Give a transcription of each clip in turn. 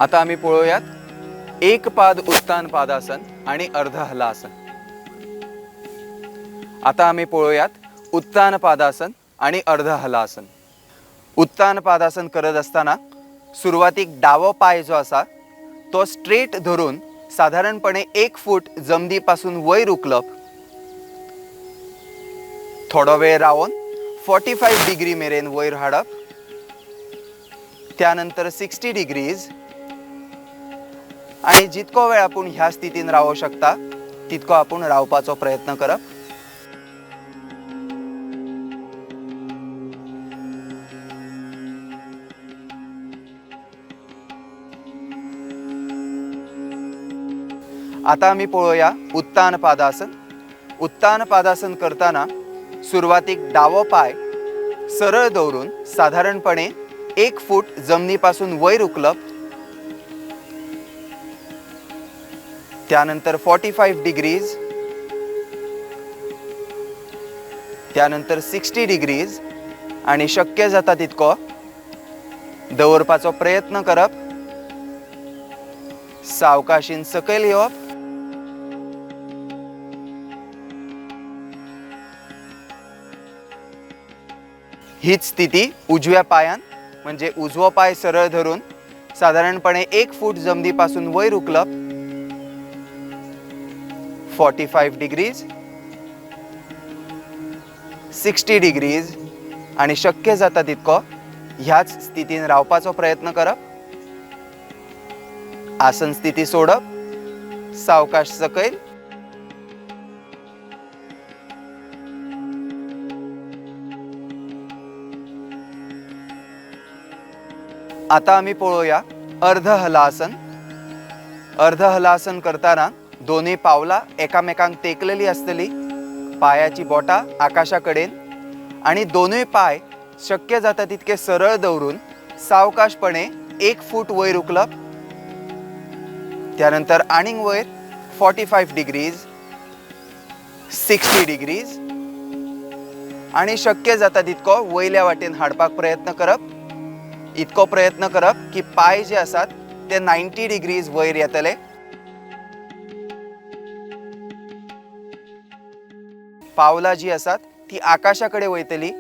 आता आमी पळोवयात एक पाद उत्तान पादासन आणि अर्ध हलासन. आता आमी पळोवयात उत्तान पादासन आणि अर्ध हलासन. उत्तान पादासन करत असताना सुरवातीक डावो पाय जो आसा तो स्ट्रेट धरून साधारणपणे 1 फूट जमनी पासून वयर उखलप, थोडो वेळ रावन 45 डिग्री मेरेन वयर हाडप, त्यानंतर 60 डिग्रीज आणि जितको वेळ आपूण ह्या स्थितीन रावूं शकता तितको आपूण रावपाचो प्रयत्न करप. आता आमी पळोवया उत्तान पादासन. उत्तान पादासन करताना सुरवातीक डावो पाय सरळ दवरून साधारणपणे 1 फूट जमनी पासून वयर उखलप, त्यानंतर 45 डिग्रीज, त्यानंतर 60 डिग्रीज आणि शक्य जाता तितको दवरपाचो प्रयत्न करप. सावकाशीन सकयल येवप. हीच स्थिती उजव्या पायान म्हणजे उजवो पाय सरळ धरून साधारणपणे 1 फूट जमनी पासून वयर उखलप, 45 डिग्रीज, 60 डिग्रीज आणि शक्य जाता तितको ह्याच स्थितीन रावपाचो प्रयत्न करप. आसन स्थिती सोडप, सावकाश सकयल. आता आमी पळोवया अर्ध हलासन. अर्ध हलासन करताना दोन्ही पावलां एकामेकांक तेंकलेली आसतली, पायाची बोटां आकाशा कडेन आणि दोनूय पाय शक्य जाता तितके सरळ दवरून सावकाशपणे 1 फूट वयर उखलप, त्यानंतर आनीक वयर 45 डिग्रीज, 60 डिग्रीज आणि शक्य जाता तितको वयल्या वाटेन हाडपाक प्रयत्न करप. इतको प्रयत्न करप की पाय जे आसात ते 90 डिग्रीज वयर येतले. पावलां जी आसात ती आकाशा कडेन वयतली.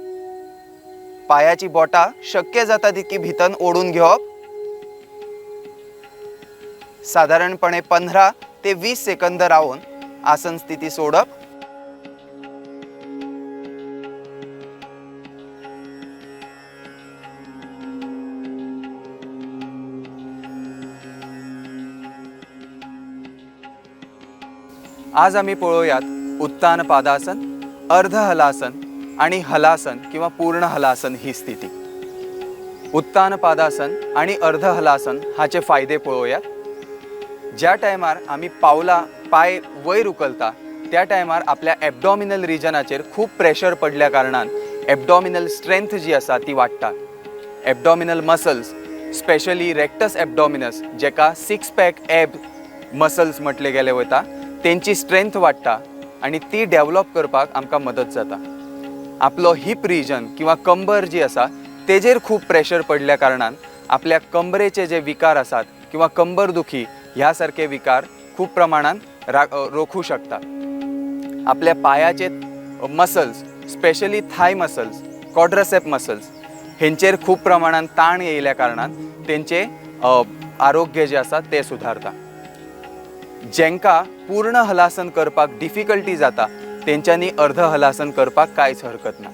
पायाची बोटां शक्य जाता तितकी भितर ओडून घेवप. साधारणपणे 15 ते 20 सेकंद रावन आसन स्थिती सोडप. आज आमी पळोवयात उत्तान पादासन, अर्ध हलासन आणि हलासन किंवा पूर्ण हलासन ही स्थिती. उत्तान पादासन आणि अर्ध हलासन हाचे फायदे पळोवयात. ज्या टायमार आमी पावलां पाय वयर उखलता त्या टायमार आपल्या एबडॉमिनल रिजनाचेर खूब प्रेशर पडल्या कारणान एबडॉमिनल स्ट्रेंथ जी आसा ती वाडटा. Abdominal muscles, specially rectus abdominis जेका 6 पॅक एब मसल्स म्हटले गेले वता, तेंची स्ट्रेंथ वाडटा आनी ती डेवलप करपाक आमकां मदत जाता. आपलो हिप रिजन किंवा कंबर जी आसा तेजेर खूब प्रेशर पडल्या कारणान आपल्या कंबरेचे जे विकार आसात किंवा कंबर दुखी ह्या सारखे विकार खूब प्रमाणान रोखू शकता. आपल्या पायाचे muscles, specially thigh muscles, quadricep muscles हेंचेर खूब प्रमाणान ताण येयल्या कारणान तेंचे आरोग्य जे आसा ते सुधारता. जेंका पूर्ण हलासन करपाक डिफिकल्टी जाता तेंच्यांनी अर्ध हलासन करपाक कांयच हरकत ना.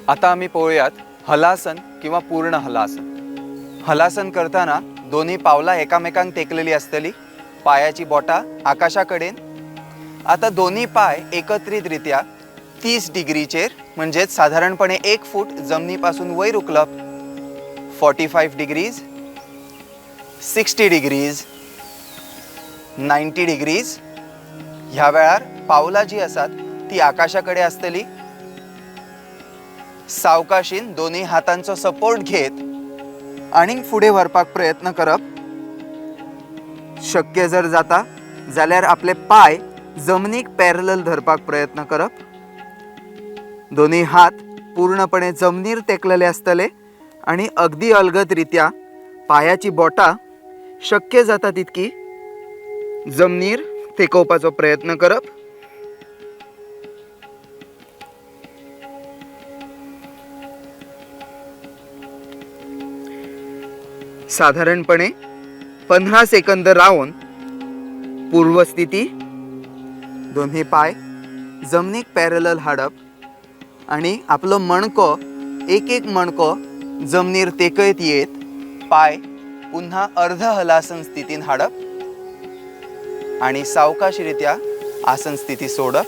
आतां आमी पळोवयात हलासन किंवा पूर्ण हलासन. हलासन करताना दोन्ही पावलां एकामेकांक तेंकलेली आसतली, पायाची बोटां आकाशा कडेन. आतां दोन्ही पाय एकत्रीत रित्या 30 डिग्रीचेर म्हणजेच साधारणपणे 1 फूट जमनी पासून वयर उखलप, 45 डिग्रीज, 60 डिग्रीज, 90 डिग्रीज. ह्या वेळार पावलां जी आसात ती आकाशा कडेन आसतली. सावकाशीन दोन्ही हातांचो सपोर्ट घेत आनीक फुडें व्हरपाक प्रयत्न करप. शक्य जर जाता जाल्यार आपले पाय जमनीक पॅरलल धरपाक प्रयत्न करप. दोन्ही हात पूर्णपणे जमनीर तेंकलेले आसतले आणि अगदी अलगद रित्या पायाची बोटां शक्य जाता तितकी जमनीर तेकोवपाचो प्रयत्न करप. साधारणपणे 15 सेकंद रावन पूर्वस्थिती, दोन्ही पाय जमनीक पॅरलल हाडप आणि आपलो मणको, एक एक मणको जमनीर तेकयत येत पाय पुन्हा अर्ध हलासन स्थितीन हाडप आणि सावकाशरित्या आसन स्थिती सोडप.